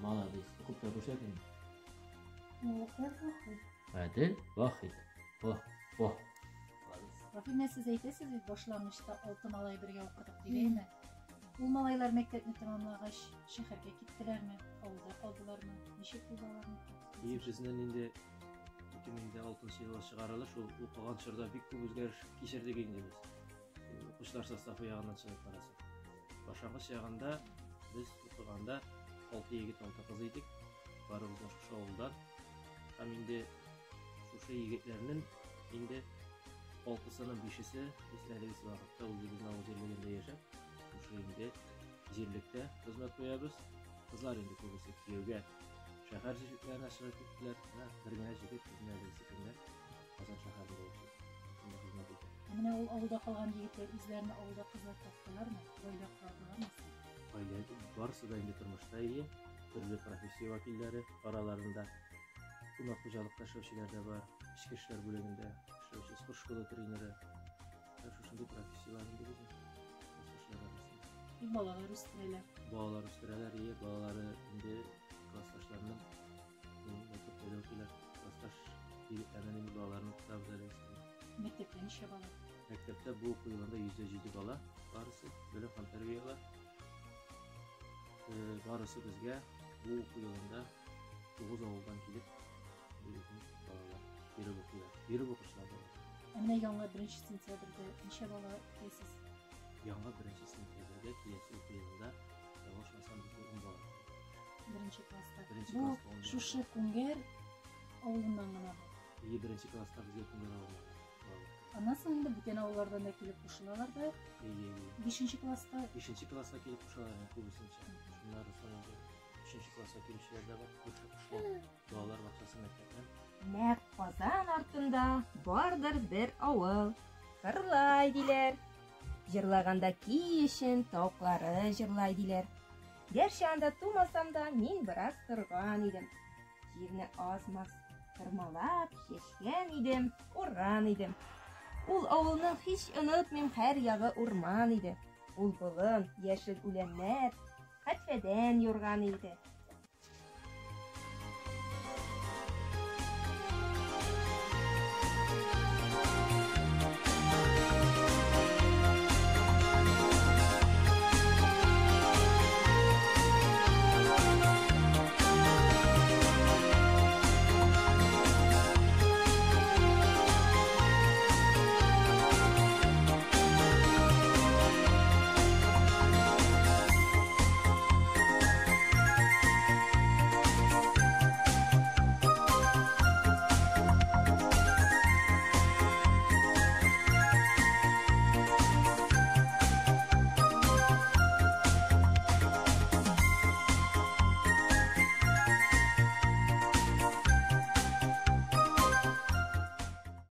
Молодец. Укып та күрсәт инде. Гадел Вахит. Гадел Вахит. Во, во. Молодец. Рафил, менә сез әйтәсез бит, башлангычта алты малай бергә укыдык дип, әйеме? Ул малайлар мәктәпне тәмамлагач, шәһәргә киттеләрме, авылда калдылармы? Ничек булды аларныкы? И безнең инде 2006 елга чыгарылыш, ул укыган чорда бик күп үзгәреш кичердек инде без. Укучылар составы ягыннан чыгып карасак. Башлангыч ягында без укыганда 6 егет, 6 кыз идек. Барыбыз да шушы авылдан. Һәм инде шушы егетләрнең инде алтысының бишесе без әлеге вакытта үзебезнең авыл җирлегендә яшәп, шушы инде җирлектә хезмәт куябыз. Кызлар инде күбесе кияүгә шәһәр җирлекләренә чыгып киттеләр. Менә бер генә җегет безнең әлеге көндә Казан шәһәрендә яши. Шунда хезмәт итә. Ә менә ул авылда калган егетләр үзләренә авылда кызлар таптылармы? Гаилә кора алдылармы соң? Гаилә барысы да инде тормышта ие, төрле профессия вәкилләре араларында күмәк хуҗалыкта эшләүчеләр дә бар, эчке эшләр бүлегендә эшләүче спорт школы тренеры. Һәм шушындый профессияләр инде безнең классташлар арасында. И балалар үстерәләр. Балалар үстерәләр, ие, балалары инде классташларының мәктәптә укыйлар. Классташ егетләрнең инде балаларын укытабыз әле. Мәктәптә ничә бала? Мәктәптә бу уку елында 107 бала барысы белем һәм тәрбия ала. Барысы безгә бу уку елында 9 авылдан килеп безнең балалар йөреп укыйлар. Йөреп укучылар балалар. Ә менә яңа 1 сентябрьдә ничә бала көтәсез? Яңа 1 сентябрьдә киләсе уку елында ялгышмасам безгә 10 бала. Беренче класста. Беренче Бу класста 10 бала. шушы Күңгәр авылыннан гына бу. И беренче класста безгә Күңгәр авылыннан балалар. Аннан соң инде бүтән авыллардан да килеп кушылалар да. Ие, ие. Бишенче класска. Бишенче класска килеп кушылалар инде күбесенчә. Шуннан соң инде өченче класска килүчеләр дә бар. Күрше кышлау балалар бакчасы мәктәптән. Нәкъ Казан артында бардыр бер авыл. Кырлай диләр. Җырлаганда ки өчен тавыклары җырлай диләр. Гәрчә анда тумасам да, мин бераз торган идем. Җирне аз-маз тырмалап, чәчкән идем, урган идем. Ул авылның һич онытмыйм, һәр ягы урман иде. Ул болын, яшел үләннәр, хәтфәдән юрган иде.